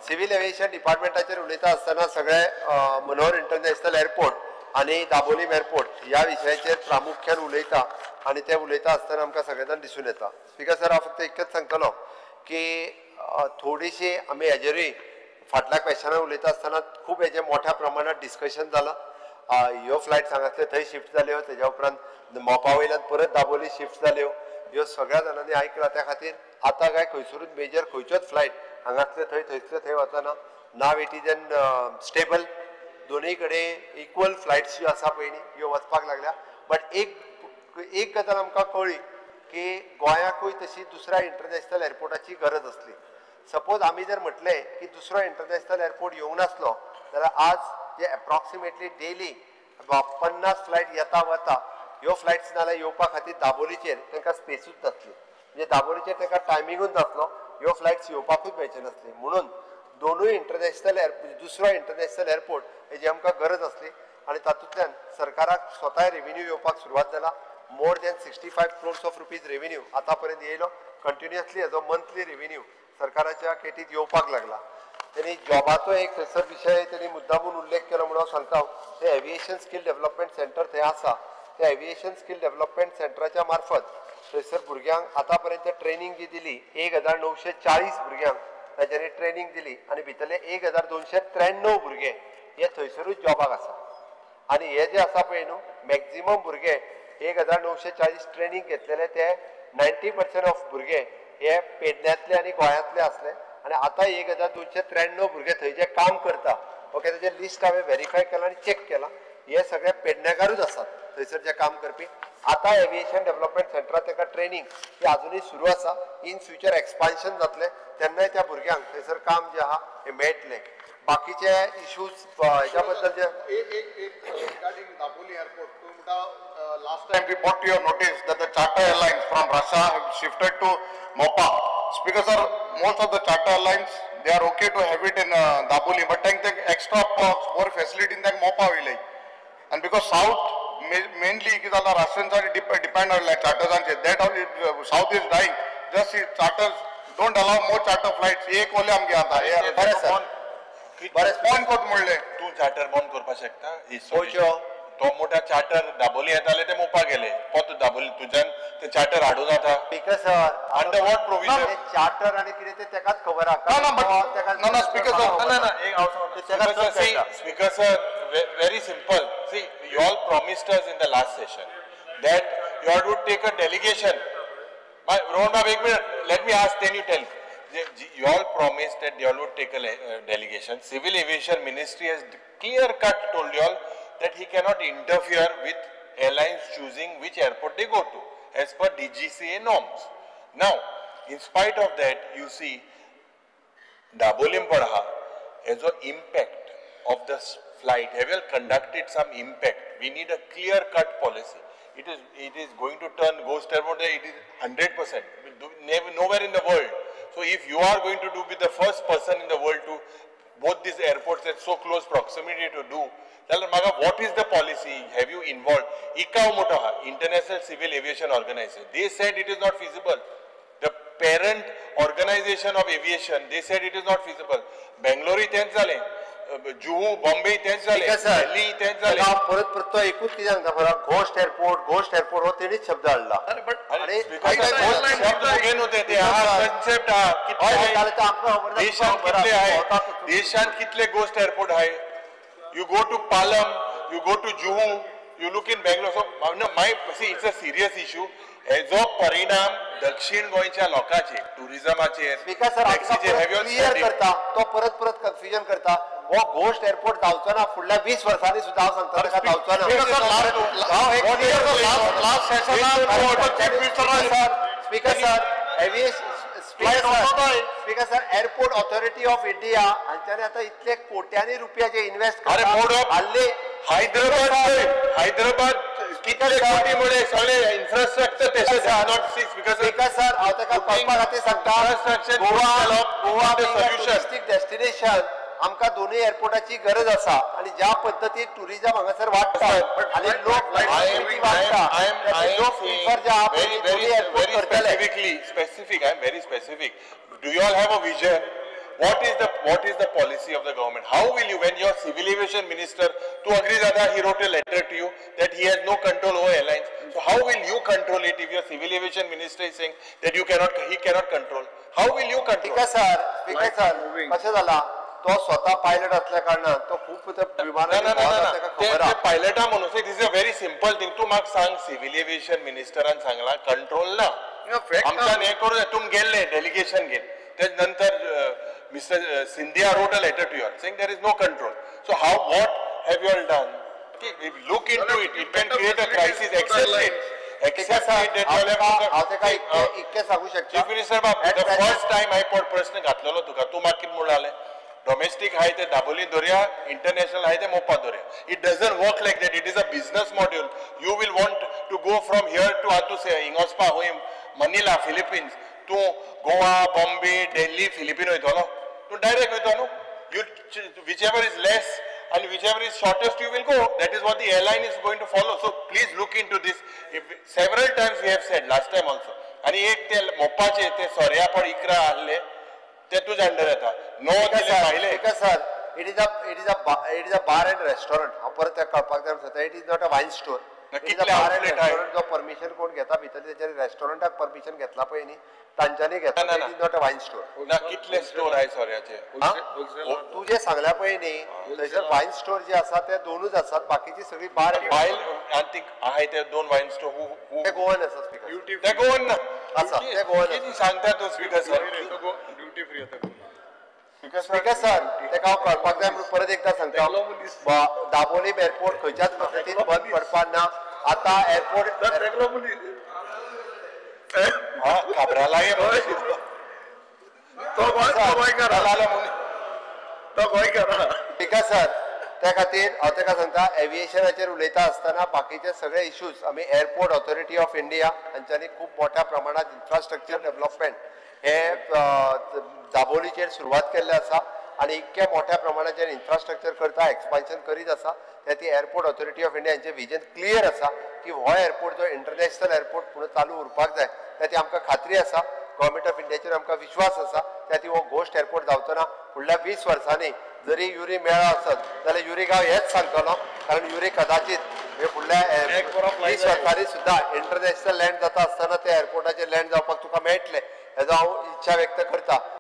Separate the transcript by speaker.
Speaker 1: Civil aviation डिपार्टमेंटाचेर उलयता आसतना सगळे मनोहर इंटरनॅशनल एअरपोर्ट आनी दाबोलीम एअरपोर्ट ह्या विशयाचेर प्रामुख्यान उलयता आनी ते उलयता आसतना आमकां सगळे जाण दिसून येता. स्पीकर सर, हांव फक्त इतकेंच सांगतलो की थोडीशी आमी हेजेरूय फाटल्या क्वेशनान उलयता आसतना खूब हेजें मोठ्या प्रमाणात डिस्कशन जालां. ह्यो फ्लायट्स हांगासले थंय शिफ्ट जाल्यो, तेज्या उपरांत मोपा वयल्यान परत दाबोली शिफ्ट जाल्यो. ह्यो सगळ्या जाणांनी आयकलां. त्या खातीर आतां काय खंयसरूच मेजर खंयच्योच फ्लायट हांगासले थंय थंयसले थंय वचना. Now it is an stable, दोनूय कडेन इक्वल फ्लायट्स ज्यो आसा पळय न्ही ह्यो वचपाक लागल्या. बट एक एक गजाल आमकां कळ्ळी की गोंयाकूय तशी दुसऱ्या इंटरनॅशनल एअरपोर्टाची गरज आसली. सपोज आमी जर म्हटलें की दुसरो इंटरनॅशनल एअरपोर्ट येवंक नासलो जाल्यार आज जे एप्रॉक्सिमेटली डेली 50 फ्लायट येता वता ह्यो फ्लायट्स नाल्यार येवपा खातीर दाबोलीचेर तांकां स्पेसूच नासली. म्हणजे दाबोलीचेर तांकां टायमिंगूच नासलो, ह्यो फ्लायट्स येवपाकूच मेळचे नासली. म्हणून दोनूय इंटरनॅशनल दुसरो इंटरनॅशनल एअरपोर्ट हेजी आमकां गरज आसली आनी तातूंतल्यान सरकाराक स्वता रेविन्यू येवपाक सुरवात जाला. More than 65 crores of rupees revenue आतां पर्यंत येयलो. कंटिन्युअसली हेजो मंथली रेविन्यू सरकाराच्या केटीत येवपाक लागला. तेणी जॉबाचो एक थंयसर विशय तेणी मुद्दामून उल्लेख केलो म्हणून हांव सांगता, ते एविएशन स्कील डेव्हलपमेंट सेंटर थंय आसा. त्या एविएशन स्कील डेव्हलपमेंट सेंटराच्या मार्फत थंयसर भुरग्यांक आतां पर्यंत ट्रेनींग जी दिली 1940 भुरग्यांक ताच्यांनी ट्रेनींग दिली आनी भितरले 1293 भुरगे हे थंयसरूच जॉबाक आसा. आनी हे जे आसा पळय न्हू मॅक्झिमम भुरगे 1940 ट्रेनींग घेतलेले ते 90% ऑफ भुरगे हे पेडण्यांतले आनी गोंयांतले आसले. आनी आतां 1293 भुरगे थंय जे काम करता, ओके, तेजें लिस्ट हांवें व्हेरीफाय केलां आनी चॅक केलां. हे सगळे पेडणेकारूच आसात थंयसर जे काम करपी. आतां एविएशन डेव्हलपमेंट सेंटरात ताका ट्रेनींग ही आजुनूय सुरू आसा. इन फ्युचर एक्सपान्शन जातलें तेन्नाय त्या भुरग्यांक थंयसर काम जें आहा हें मेळटलें. बाकीचे इश्यूज हेच्या बद्दल जे
Speaker 2: regarding Dabolim airport, तूं म्हणटा last time we brought to your notice that the charter airlines from Russia have shifted to Mopa. Speaker sir, most of the charter airlines they are okay to have it in Dabolim, but tank extra perks, more facility in Mopa वयले. And because south mainly कितें जालां रशियन्सांचेर depend आसले चार्टर्सांचेर, that south is dying. Just charters don't allow more charter flights. एक ओले आमगे आतां
Speaker 1: बरें sir, बरें
Speaker 2: बंद कोत म्हणलें.
Speaker 3: तूं चार्टर बंद करपाक शकता? तो मोठा चार्टर दाबोली येताले ते मोपा गेले, पोत दाबोली तुज्यान ते चार्टर हाडून जाता.
Speaker 1: Speaker sir,
Speaker 3: under what provision
Speaker 1: charter आनी कितें तें तेकाच खबर आहा.
Speaker 2: ना स्पीकर सर,
Speaker 3: ना ना एक हांव सांगता. Speaker sir, very simple. See, you all promised us in the last session that you all would take a delegation. Rohan Bab, एक minute, let me ask, then you tell. You all promised that you all would take a delegation. Civil Aviation Ministry has clear cut told you all that he cannot interfere with airlines choosing which airport they go to as per DGCA norms. Now, in spite of that, you see, Dabolim Padha has an impact of the flight. Have you all conducted some impact? We need a clear cut policy. It is going to turn ghost airport. It is 100%. Nowhere in the world. So if you are going to do be the first person in the world to both these airports at so close proximity to do, then what is the policy? Have you involved? ICAO Motaha, International Civil Aviation Organization, they said it is not feasible. The parent organization of aviation, they said it is not feasible. Bangalore तेंच जालें, जुहू बॉम्बे तेंच जालें, दिल्ली तेंच जालें.
Speaker 1: परत परत तो एकूच कितें सांगता बरं, घोस्ट एअरपोर्ट, घोस्ट एअरपोर्ट हो तेणीच शब्द हाडला.
Speaker 3: देशांत कितले घोस्ट एअरपोर्ट आहे? You go to Palam, you go to Juhu, you look in Bangalore. So my see, it's a serious issue. हेजो परिणाम दक्षिण गोंयच्या लोकांचेर, टुरिझमाचेर.
Speaker 1: स्पीकर सर, क्लियर करता तो परत परत कन्फ्युजन करता. हो घोस्ट एअरपोर्ट जावचो ना फुडल्या 20 वर्सांनी सुद्दां हांव सांगता ताका जावचो ना. Speaker sir, speaker sir, airport authority of India हांच्यानी आतां इतले कोट्यांनी रुपया जे इन्व्हेस्ट
Speaker 3: करतात. हैदराबाद, हैदराबाद कितले कोटी मुळे सगळे इन्फ्रास्ट्रक्चर तशें not see.
Speaker 1: Speaker sir, हांव ताका कळपा खातीर सांगता, गोवा गोवा टुरिस्टीक डेस्टिनेशन, आमकां दोनूय एअरपोर्टाची गरज आसा आनी ज्या पद्दतीन टुरिजम हांगासर वाडटा आनी लोक वाडटा, लोक प्रिफर जे आहा दोनूय एअरपोर्ट करतले.
Speaker 3: Specific, I am very specific. Do you all have a vision? What is the policy of the government? How will you, when your civil aviation minister, to agree that he wrote a letter to you that he has no control over airlines. So how will you control it if your civil aviation minister is saying that you cannot, he cannot control? How will you control?
Speaker 1: Speaker sir, कशें जाला तो स्वतः pilot असल्या कारणान तो खूप
Speaker 3: विमानां पायलटा म्हणून this is a very simple thing. तूं म्हाका सांग, सिव्हिल एव्हिएशन मिनिस्टरान सांगला कंट्रोल ना, आमच्यान हें करूं जाय. तुमी गेल्ले डेलिगेशन घेवन, तेज नंतर Mister Scindia wrote a letter to you all saying there is no control. So how, what have you all done? Look into it, it can create a crisis. Accept it.
Speaker 1: हांव तेका इतकें सांगू शकता.
Speaker 3: Chief minister बाब, the first time हांवें प्रश्न घातलेलो तुका, तूं म्हाका कितें म्हणलें, डोमेस्टीक हाय ते दाबोली दवरया, इंटरनॅशनल हाय ते Mopa दवरया. It doesn't work like that. It is a business module. You will want to go from here to हातूं हिंग वचपा खंय, मनिला, फिलिपिन्स. तूं गोवा, बॉम्बे, दिल्ली, फिलिपीन वयतलो, तूं डायरेक्ट वयतो न्हू. You whichever is less and whichever is shortest you will go. That is what the airline is going to follow. So please look into this. If several times we have said, last time also. आणि एक ते मोपाचे ते सोऱ्या पण 11 आहले ते तुझ्या under येता. No दिले
Speaker 1: पहिले sir, it is a bar and restaurant. हांव परत त्या कळपाक जाय म्हणटा, it is not a wine store. It is a bar and restaurant. जो परमिशन कोण घेता भितर तेचेर रेस्टॉरंटाक परमिशन घेतला पळय न्ही, तांच्यांनी घेतला. It is not a wine store.
Speaker 3: ना कितले स्टोर आहे सोऱ्याचे
Speaker 1: तूं जे सांगल्या पळय न्ही, थंयसर वायन स्टोर जे आसा ते दोनूच आसात, बाकीची सगळी बार
Speaker 3: आनी ती आहाय ते दोन वायन स्टोर
Speaker 1: ते गोवन आसा स्पीकर,
Speaker 3: ते गोवन ना
Speaker 1: आसा, ते गोवन
Speaker 3: सांगता तूं स्पीकर सर.
Speaker 1: स्पीकर सर, तेका हांव कळपाक जाय म्हणून परत एकदां सांगता, दाबोलीम एअरपोर्ट खंयच्याच पद्दतीन बंद पडपाक ना. आतां एअरपोर्ट स्पीकर सर, त्या खातीर हांव तेका सांगता, एविएशनाचेर उलयता आसतना बाकीचे सगळे इश्यूज आमी एअरपोर्ट ऑथॉरिटी ऑफ इंडिया हांच्यांनी खूब मोठ्या प्रमाणात इन्फ्रास्ट्रक्चर डेव्हलपमेंट हे दाबोलीचेर सुरवात केल्ले आसा आनी इतक्या मोठ्या प्रमाणाचेर इन्फ्रास्ट्रक्चर करता, एक्सपान्शन करीत आसा. त्या ती एअरपोर्ट ऑथॉरिटी ऑफ इंडिया हांचें विजन क्लियर आसा की हो एअरपोर्ट जो इंटरनॅशनल एअरपोर्ट म्हणून चालू उरपाक जाय. त्या ती आमकां खात्री आसा, गव्हर्मेंट ऑफ इंडियाचेर आमकां विश्वास आसा. त्या ती हो घोस्ट एअरपोर्ट जावचो ना. फुडल्या 20 वर्सांनी जरी युरी मेळ्ळो आसत जाल्यार युरी गांव हेच सांगतलो, कारण युरी कदाचित हे फुडल्या 20 वर्सांनी सुद्दां इंटरनॅशनल लँड जाता आसतना त्या एअरपोर्टाचेर लँड जावपाक तुका मेळटलें हेजो हांव इच्छा व्यक्त करता.